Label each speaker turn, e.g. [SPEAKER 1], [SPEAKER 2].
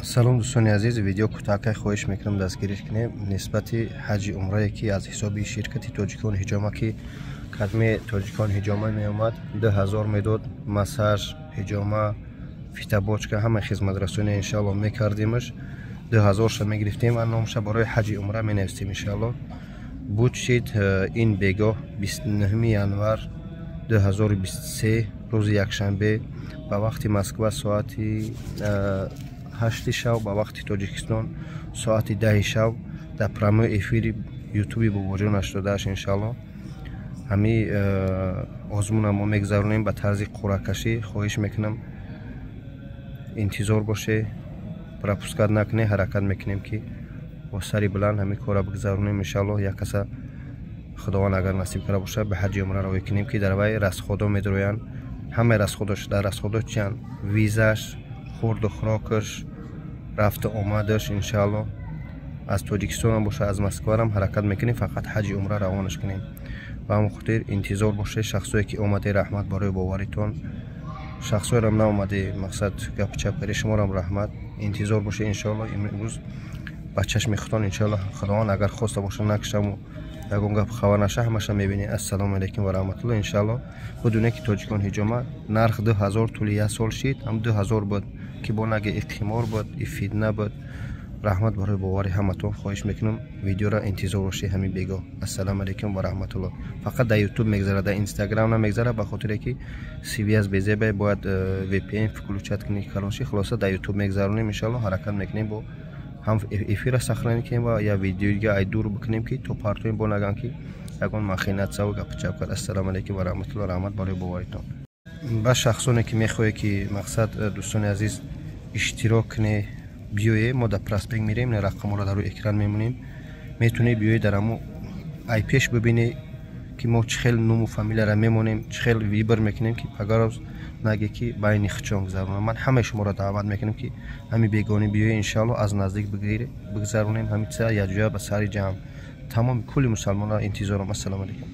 [SPEAKER 1] Салом, дӯстони азиз. Видео кӯтоҳакай, хоҳиш мекунам, дастгирӣ кунем нисбати ҳаҷи умрае, ки аз ҳисоби ширкати Тоҷикон Ҳиҷома, ки кадме Тоҷикон Ҳиҷома меомад, 2000 медод, массаж, ҳиҷома, фитобочка, ҳамаи хизматрасони иншаалло мекардимаш, 2000-ша мегирифтем ва номша барои ҳаҷи умра менавистем. Иншаалло, буд шид, ин бегоҳ, 29 январ 2023, рӯзи якшанбе, ба вақти Москва соати 8-и шав, ба вақти Тоҷикистон соати 10-и шав, дар прямой эфири Ютуби Бобоҷон 88, иншаалло, ҳами озмуна мо мегузаронем ба тарзи қуръакашӣ. Хоҳиш мекунам, интизор боше, пропускать накунед. Ҳаракат мекунем, ки бо сари баланд ҳамин корра бигузаронем. Иншаалло, як каса Худованд агар насиб карда бошад, ба ҳаҷи умра равӣ кунем, ки дар вай расходо медроянд, ҳамаи расходош. Дар расходо чиянд? Визаш, хурду хӯрокаш, рафту омадаш. Иншаалло, аз Тоҷикистонам боша, аз Москварам ҳаракат мекунем, фақат ҳаҷи умра равонаш кунем. Ба ҳамон хотир интизор бошед. Шахсое ки омаде, раҳмат барои боваритон. Шахсоерам наомаде, мақсад, гапу чап кари, шуморам раҳмат. Интизор бошед, иншоалло, имрӯз ба чашми худтон, иншоалло, Худованд агар хоста боша, накушаму ягон гап хабар наша, ҳамаша мебинед. Ассалому алайкум ва раҳматулло. Иншаалло, будуне ки Тоҷикон Ҳиҷома нарх 2000 тӯли як сол шид, ҳам 2000 буд, ки бо наге и қимор буд, и фитна буд. Раҳмат барои бовари ҳаматон. Хоҳиш мекунам, видеоро интизор бошед ҳамин бегоҳ. Ассалому алайкум ва раҳматулло. Фақат дар Ютуб мегзарад, дар Инстаграм намегзарад, ба хотире ки связь безебе, бояд VPN включать кунӣ. Калонши, хулоса, дар Ютуб мегзаронем. Иншаалло, ҳаракат мекунем, бо ҳам эфира сохранить кунем ва я видеои дига ай дур бикунем, ки то партоем, бо наган, ки ягон махинатсаву гапу чап кард. Ассалому алайкум ва раҳматулло. Раҳмат барои боваритон. Ба шахсоне ки мехоҳед, ки мақсад, дӯстони азиз, иштирок кунед, биёе, мо дар проспект мирем, рақамҳоро дар рӯи экран мемонем. Метавонед биёед, дар ҳамо ай пеш бибинед, ки мо чӣ хел нуму фамилияро мемонем, чӣ хел выбор мекунем, ки пагароз наге, ки байни хичон гузаронам. Ман ҳамаи шуморо даъват мекунам, ки ҳами бегонӣ биёе, иншаалло, аз наздик бигзаронем ҳами чиза якҷоя, ба сари ҷамъ. Тамоми кулли мусалмонро интизорам. Ассалому алайкум.